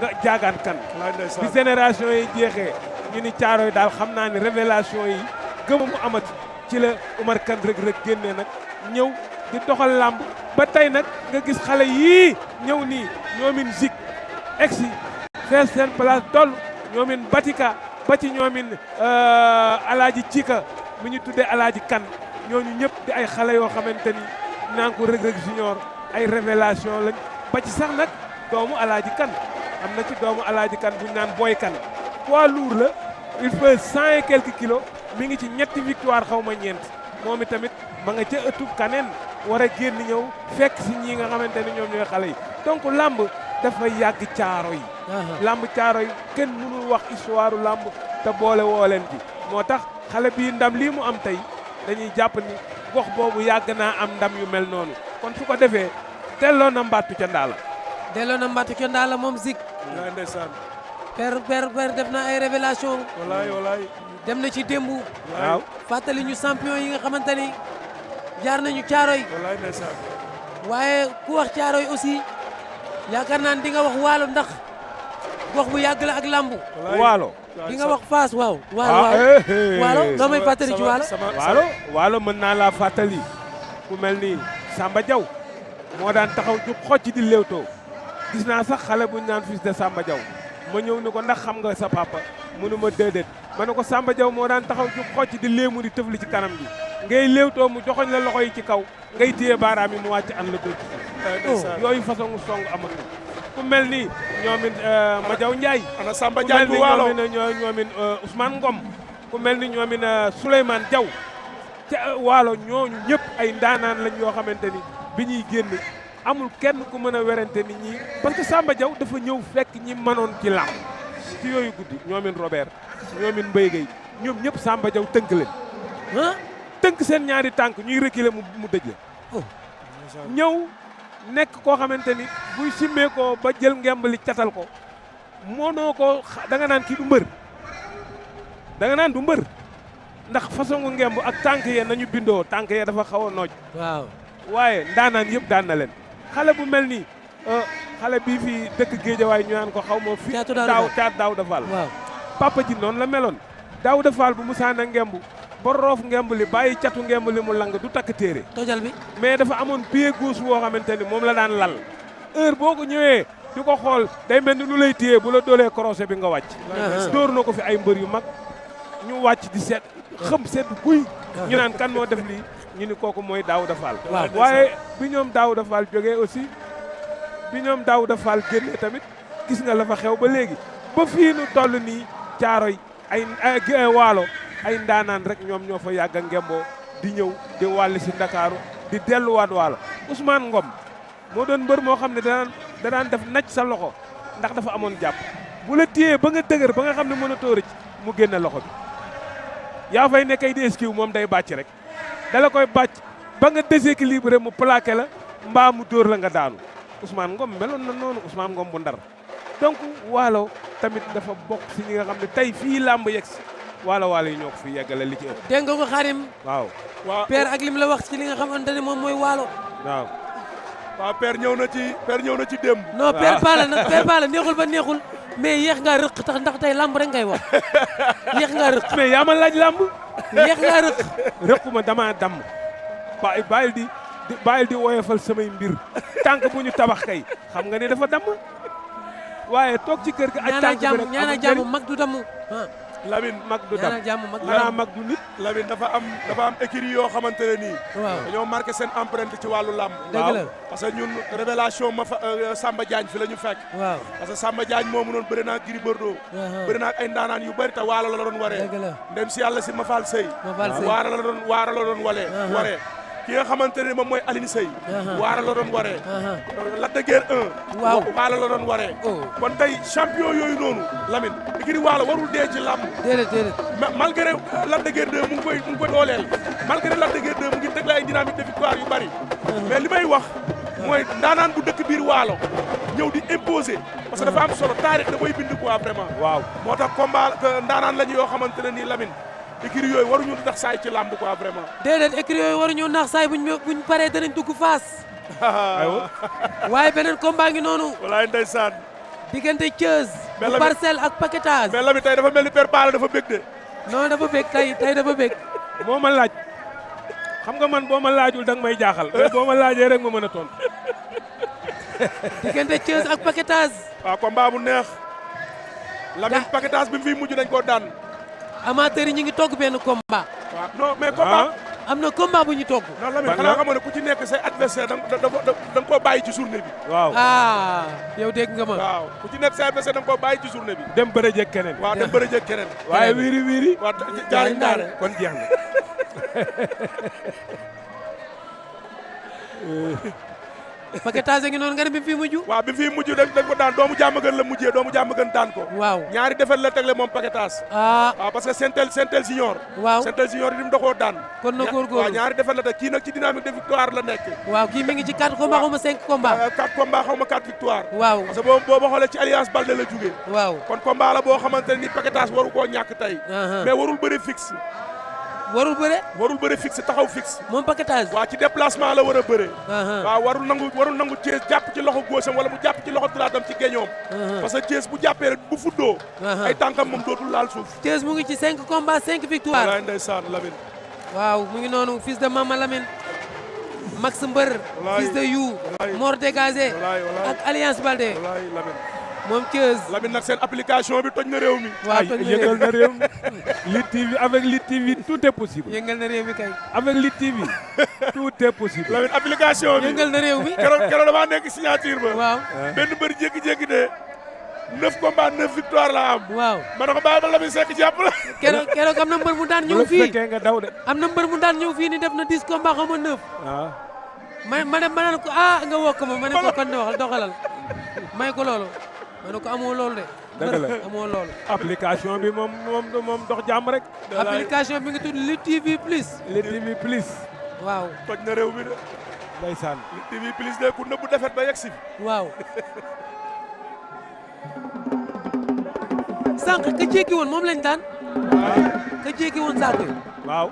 nga jaagaan kan bi génération yi jeexee ñu ni Caaroy daal xam naa ni révélation yi gëma mu amati ci la Omar Kane Reug Reug génnee nag ñëw di doxal làmb ba tey nag nga gis xale yii ñëw nii ñoomin Zik egsi fees seen place toll ñoomin Batika ba ci ñoomin Alaaji Cika mi ñu tuddee Alaaji Kan ñooñu ñëpp di ay xale yoo xamante ni naan ko Reug Reug junior ay révélation lañ ba ci sax nag doomu Alaaji Kan am na ci doomu Alaaji Kan buñ naan Boy Kan poids lourd la il fait 100 et quelques kilos mi ngi ci ñetti victoire xaw ma ñeent moom tamit ma nga ca ëttub kaneen war a génn ñëw fekk si ñii nga xamante ni ñoom ñooy xale yi donc lamb dafa yàgg caaro yi lamb caaro yi kenn mënul wax histoire lamb te boole woo leen ci moo tax xale bii ndam lii mu am tey dañuy jàpp ni gox boobu yàgg naa am ndam yu mel noonu kon su ko defee delloo na mbattu ca ndaala delloo na mbattu ca ndaala moom Zik yaa ndeysaan père def na ay révélation walaay dem na ci démb waaw fàttali ñu champion yi nga xamante ni jaar nañu Caaroy walaay ndeysaan waaye ku wax Caaroy aussi yaakaar naa di nga wax waalo ndax gox bu yàgg la ak lambu waalo di nga wax Fass waaw waalo loo may fàttali ci waalo mën naa laa fàttali ku mel ni Samba Diaw moo daan taxaw jub xocc di léewtoo gis naa sax xale buñ naan fils de Samba Diaw ma ñëw ni ko ndax xam nga sa papa mënu ma déedéet ma ne ko Samba Diaw moo daan taxaw jub xocc di léemu di tëfli ci kanam bi ngay léewtoo mu joxoñ la loxo yi ci kaw ngay téye baaraam yi mu wàcc an la dóor yooyu façon song amatu ku mel ni ñoomin Madiaw Ndiaye ana Samba Diagne bu waalo ñoomin Ousmane Ngom ku mel ni ñoomin Souleymane Diaw ca waalo ñooñu ñëpp ay ndaanaan lañ yoo xamante ni bi ñuy génn amul kenn ku mën a werante nit ñi parce que Samba Diaw dafa ñëw fekk ñi mënoon ci làmb ci yooyu guddi ñoomin Robert ñoomin Mbaye Gueye ñoom ñëpp Samba Diaw tënk leen tënk seen ñaari tànk ñuy reculer mu dëj la ñëw nekk koo xamante ni buy simmee ko ba jël ngemb li catal ko mënoo ko da nga naan kii du mbër da nga naan du mbër ndax façon ngemb ak tànk yee nañu bindoo tànk yee dafa xaw a nooj waaw waaye ndaanaan yëpp daan na leen xale bu mel ni xale bii fii dëkk Géejawaay ñu naan ko xaw ma fi caat Daouda Fall papa ji noonu la meloon Daouda Fall bu musaana ngemb ba roof ngemb li bàyyi catu ngemb li mu lang du takk téere tojal bi mais dafa amoon pied gauche woo xamante ni moom la daan lal heure boo ko ñëwee di ko xool day mel ni lu lay téye bu la doolee crochet bi nga wàcc dóor na ko fi ay mbër yu mag ñu wàcc di seet xëm seet guy ñu naan kan moo def lii ñu ni kooku mooy Daouda Fall waaye bi ñoom Daouda Fall jógee aussi bi ñoom Daouda Fall génnee tamit gis nga la fa xew ba léegi ba fii nu toll nii Caaroy ay waalo ay ndaanaan rek ñoom ñoo fa yàgg a ngemboo di ñëw di wàll si Ndakaaru di delluwaat waalo Ousmane Ngom moo doon mbër moo xam ne da daan def naj sa loxo ndax dafa amoon jàpp bu la téyee ba nga dëgër ba nga xam ne mën a tóorëc mu génne loxo bi yaa fay nekkay di esquive moom day bàcc rek dala koy bàcc ba nga déséquilibré mu plaqué la mbaa mu dóor la nga daanu Ousmane Ngom meloon na noonu Ousmane Ngom bu Ndar donc waalo tamit dafa bokk si ñi nga xam ne tey fii làmb yegg si waalo yi ñoo ko fi yeggale li ci ëpp. dégg nga ko Xarim. waaw père ak lim la wax ci li nga xamante ne moom mooy waalo. waaw père ñëw na ci démb. non père Pala nag père Pala neexul ba neexul mais yéex ngaa rëq tax ndax tey lamb rek ngay wax yéex ngaa rëq. mais yaa ma laaj lamb. yéex ngaa rëq. rëquma damaa damm bàyyil di woyofal samay mbir tànk bu ñu tabax kay xam nga ne dafa damm waaye toog ci kër ga. ak tànk bi rek ñaana jàmm mag du damm. Lamine mag du dam xanaa mag du nit. Lamine dafa am écurie yoo xamante ne nii. waaw dañoo marqué seen empreinte ci wàllu làmb. dëgg la parce que ñun révélation Samba Diagne fi la ñu fekk. waaw parce que Samba Diagne moomu noonu bëri naa ak Gris Bordeaux. bëri naa ak ay ndaanaan yu bëri te waalo la doon waree. dëgg la ndem si yàlla si Mafal Sey. waara la doon waree. ki nga xamante ne moom mooy Aline Sey. waara la doon waree. Lac de Guiers 1. waaw waala la doon waree. kon tey champion yooyu noonu Lamine écurie waalo warul dee ci làmb. déedéet. malgré Lac de Guiers 2 mu ngi koy dooleel malgré Lac de Guiers 2 mu ngi teg la ay dynamique de victoire yu bari. mais li may wax mooy ndaanaan bu dëkk biir waalo ñëw di imposer. parce que dafa am solo taarix da koy bind quoi vraiment. waaw moo tax combat ndaanaan lañu yoo xamante ne nii Lamine. écurie yooyu waruñu nax saay ci làmb quoi vraiment. déedéet écurie yooyu waruñu nax saay buñ paree danañ dugg Fass. aywa waaye beneen combat ngi noonu. walaay ndeysaan. diggante Thiès. bu Parcelles ak Paquetage. mais Lamine tey dafa mel ni Père Palla dafa bég de. non dafa bég tey dafa bég. moo ma laaj xam nga man boo ma laajul danga may jaaxal mais boo ma laajee rek ma mën a tontu. diggante Thiès ak Paquetage. waaw combat bu neex. Lamine Paquetage bi mu fiy mujj dañ koo daan. amateurs yi ñu ngi togg benn combat. waaw non mais combat. am na combat bu ñu togg. non Lamine xanaa xamoon ne ku ci nekk say adversaire da nga koo bàyyi ci journée bi. waaw yow dégg nga ma. waaw ku ci nekk say adversaire da nga koo bàyyi ci journée bi. dem bëre jëg keneen. waaw dem bëre jëg keneen. waaye wiiri wiiri. waaw jaari ndaare kon jeex na. Paquetage ngi noonu nga ne bi mu fi mujj. waaw bi mu fi mujj dañ ko daan doomu jàmmagën la mujjee doomu jàmmagën daan ko. waaw ñaari defet la tegle moom Paquetage. waaw parce que Sentel Junior. waaw Sentel Junior yi mu doxoo daan. kon na góorgóorlu waaw ñaari defet la teg kii nag ci dynamique de victoire la nekk. waaw kii mi ngi ci 4 combats xaw ma 5 combats. 4 combats xaw ma 4 victoire. waaw parce que boo xoolee ci Alliance Baldé la jugee. waaw kon combat la boo xamante ne ni Paquetage waru koo ñàkk tey. mais warul bëri fixe. warul bëre fixe taxaw fixe. moom Paquetage. waaw ci déplacement la war a bëre. waaw warul nangu Thiès jàpp ci loxo góosam wala mu jàpp ci loxo droitam ci géñoom. parce que Thiès bu jàppee rek bu fuddoo. ay tànkam moom dootul laal suuf. Thiès mu ngi ci 5 combats 5 victoire. walaay ndeysaan Lamine. waaw mu ngi noonu fils de Mama Lamine. Max Mbër. fils de You. Mor Dégagé. ak Alliance Baldé. walaay Lamine. moom Thiès. Lamine nag seen application bi toj na réew mi. waaw toj na yëngal na réew mi. Lutte TV avec Lutte TV tout est possible. yëngal na réew mi kay. avec Lutte TV tout est possible. Lamine application bi yëngal na réew mi. keroog damaa nekk signature ba. waaw benn mbër jékki-jékki de 9 combats 9 victoire la am. waaw ma ne ko bàyyi ba Lamine Seck jàpp la. keroog am na mbër mu daan ñëw bu fii. fekkee nga daw de. am na mbër mu daan ñëw fii ni def na 10 combats xaw ma 9. waaw. ma naan ko nga wokk ma ne ko kon doxalal may ko loolu. ma ne ko amoo loolu de. dëgg la amoo loolu. application bi moom dox jàmm rek. application bi nga tudd Lutte TV Plus. Lutte TV Plus. waaw toj na réew mi de. ndeysaan. Lutte TV Plus de ku nëbbu defet ba yegg si. waaw. sànq ka jékki woon moom lañ daan. waaw. ka jékki woon sànq. waaw.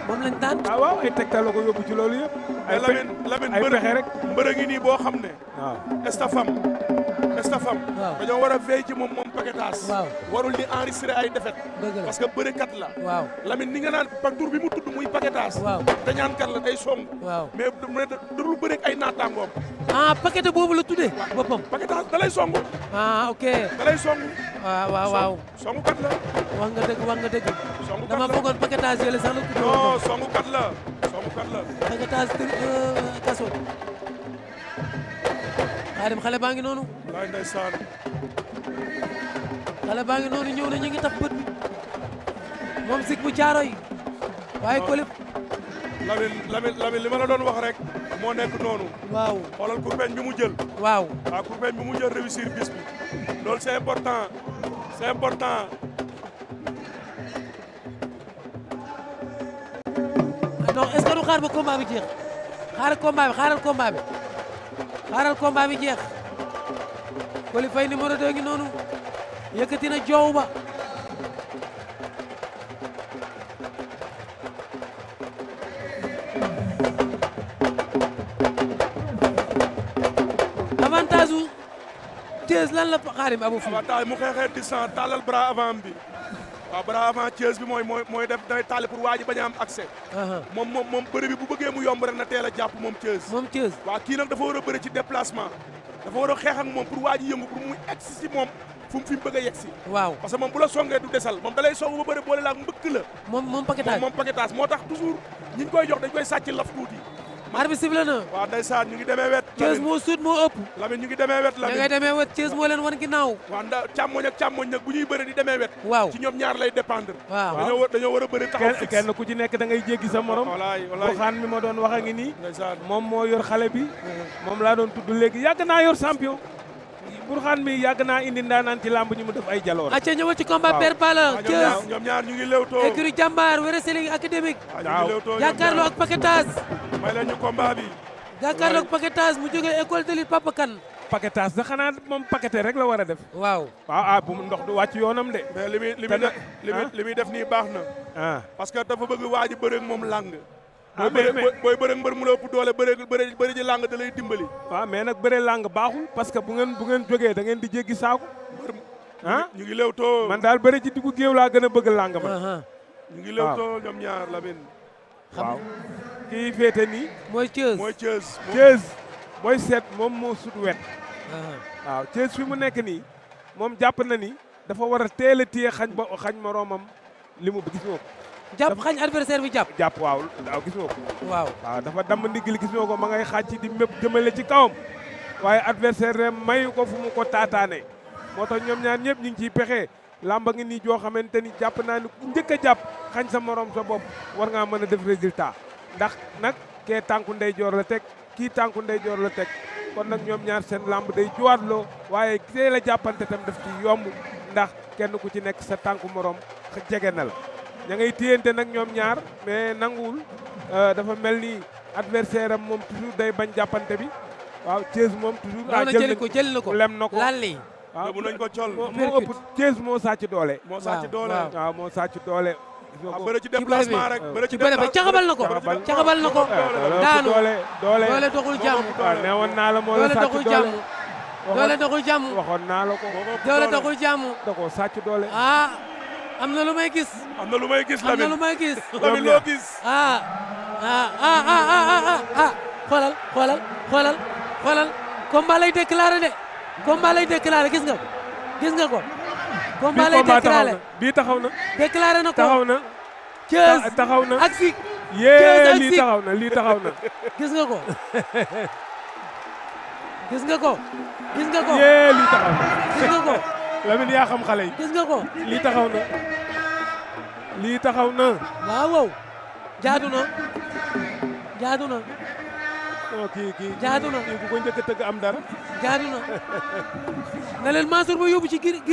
moom lañ daan. waaw ay tegtal la ko yóbbu ci loolu yëpp. ay Lamine ay pexe rek. mbër a ngi nii boo xam ne. waaw. estafam. waaw dañoo war a veille ci moom Paquetage. waaw warul di enregistrer ay defet. dëgg la parce que bërekat la. waaw Lamine ni nga naan par tur bi mu tudd muy Paquetage. waaw dañaankat la day song. waaw mais dul bëre ak ay naataangoom. Paquetage boobu la tuddee boppam. Paquetage da lay song. ok. da lay song. waaw. songukat la. wax nga dëgg. songukat dama la foogoon Paquetage yële sax la tuddee. non songukat la. Paquetage kaso. Xaadim xale baa ngi noonu. wallaay ndeysaan. xale baa ngi noonu ñëw na ñu ngi taf bët bi moom Zik bu Caaroy waaye Coly. Lamine li ma la doon wax rek moo nekk noonu. waaw xoolal kurpeñ bi mu jël. waaw kurpeñ bi mu jël réussir bis bi. loolu c'est important. donc est-ce que du xaar ba combat bi jeex xaaral combat bi jeex Coly Faye numéro 2 ngi noonu yëkkati na joow ba avantage u Thiès lan la xaarim abu fi avantage mu xeexee distance tàllal bras avant bi. waaw bras avant Thiès bi mooy def day taali pour waa ji bañ a am accès. moom bëri bi bu bëggee mu yomb rek na teel a jàpp moom Thiès. waaw kii nag dafa war a bëri ci déplacement. dafa war a xeex ak moom pour waa ji yëngu pour muy egsi si moom fu mu fi bëgg a yegsi. waaw parce que moom bu la songee du desal moom da lay song ba bëri boole la ak mbëkk la. moom Paquetage moo tax toujours ñi ñu koy jox dañ koy sàcc laf tuuti. arbitre sifflé na. waaw ndeysaan ñu ngi demee wet. Thiès moo sut moo ëpp. Lamine ñu ngi demee wet. Lamine da ngay demee wet Thiès moo leen wan ginnaaw. waaw càmmoñ ak càmmoñ nag bu ñuy bëri di demee wet. waaw ci ñoom ñaar lay dépendre. waaw dañoo war a bëri taxaw fixe. kenn ku ci nekk da ngay jéggi sa morom. walaay Burxaan mi ma doon wax a ngi nii. ndeysaan moom moo yor xale bi. moom laa doon tudd léegi yàgg naa yor champion. Burxaan mi yàgg naa indi ndaanaan ci làmb ñu mu def ay jaloor. acca ñëwal ci combat Père Palla Thiès ñoom ñaar ñu ngi lewtoo. écurie Jàmbaar Wrestling Académique. waaw jàkkaarloo ak Paquetage. may leen ñu combat bi. jàkkaarloo ak Paquetage mu jógee école de lutte Papa Kane. Paquetage da xanaa moom paqueté rek la war a def. waaw bu mu ndox du wàcc yoonam de. mais li muy def nii baax na. parce que dafa bëgg waa ji bëre ak moom làng. booy bëre mbër mu la ëpp doole bëre ji làng da lay dimbali. waaw mais nag bëre làng baaxul parce que bu ngeen jógee da ngeen di jéggi saako. ah ñu ngi lewtoo. man daal bëre ci diggu géew laa gën a bëgg làng man. ñu ngi lewtoo ñoom ñaar Lamine. waaw kii féete nii. mooy Thiès Thiès booy seet moom moo sut wet. waaw Thiès fi mu nekk nii moom jàpp na ni dafa war a teel a téye xañ moroomam li mu gis nga ko. jàpp xañ adversaire bi jàpp. waaw gis nga ko. waaw dafa damm ndigli gis nga ko ma ngay xàcc di mépp jëmale ci kawam waaye adversaire rem mayu ko fu mu ko taataane moo tax ñoom ñaar ñëpp ñu ngi ciy pexe lamba ngi nii joo xamante ni jàpp naa ni ku njëkk a jàpp xañ sa morom sa bopp war ngaa mën a def résultat ndax nag kee tànku ndeyjoor la teg kii tànku ndeyjoor la teg kon nag ñoom ñaar seen lamb day juwaatloo waaye tey la jàppante tam daf ci yomb ndax kenn ku ci nekk sa tànku morom jege na la ña ngay téyante nag ñoom ñaar mais nanguwul dafa mel ni adversaire am moom toujours day bañ jàppante bi waaw Thiès moom toujours jël na ko lem na ko lalli waaw bu nañ ko col moo ëpp Thiès moo sàcc doole moo sàcc doole waaw moo sàcc doole bëre ci déplacement rek bëre ci bëre ba caxabal na ko daanu doole doxul jàmm waaw neewoon naa la moo la sàcc doole doole doxul jàmm waxoon naa la ko doole doxul jàmm da ko sàcc doole am na lu may gis Lamine loo gis xoolal combat lay déclaré de combat lay déclaré gis nga ko combat lay déclaré bii taxaw na déclaré na ko taxaw na Thiès taxaw na ak Zik yee lii taxaw na gis nga ko yee lii taxaw na gis nga ko Lamine yaa xam xale yi gis nga ko lii taxaw na waaw jaadu na kii jaadu na kii bu ko njëkk a tëgg am dara jaadu na na leen Mansour ba yóbbu ci